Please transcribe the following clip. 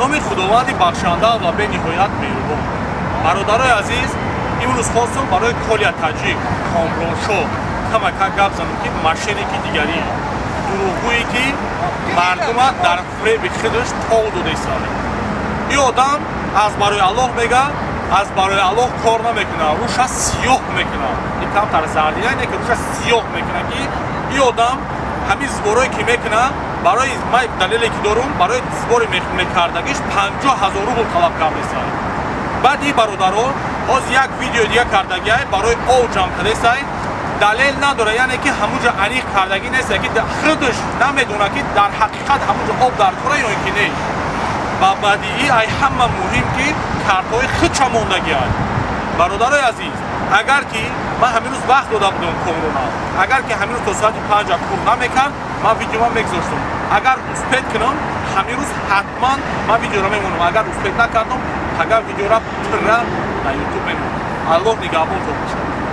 Номи Худованди бахшанда ва бениҳоят меҳрубон. Бародарои азиз, имрӯз хостум барои Коля Таҷик, Комроншо камака гап занам, ки мошенники дигарӣ, дурӯғгӯе, ки мардума дар фреби худаш тов додаистад. Ин одам аз барои Аллоҳ мега, аз барои Аллоҳ кор намекунад, рӯша сиёҳ мекунад. Ин камтар зардина не, ки рӯша сиёҳ мекунад, ки ин одам ҳамин сборое ки мекунад, барои ман далеле ки дорум, барои сбори мекардагиш 50 000 рубл талаб кардесай. Баъд ин бародаро ҳоз як видео дига кардагиай, барои ов ҷамъ кардесай, далел надора, яъне ки ҳамунҷо аниқ кардагӣ нест, ки худаш намедонад, ки дар ҳақиқат ҳамунҷо об дар кора ё ин ки не. Ва баъдии ай ҳама муҳим, ки картҳои худша мондагиай. Бародарои азиз, агар ки ман ҳамин рӯз вақт дода будам Комрона, агар ки ҳамин рӯз то соати 5 кур намекард, ман видеома мегузоштам. Агар успеть кунам, ҳамин рӯз ҳатман ман видеоро мемонам. Агар успеть накардам, агар видеора пурра дар Ютуб мемонам. Аллоҳ нигаҳбонтон бошад.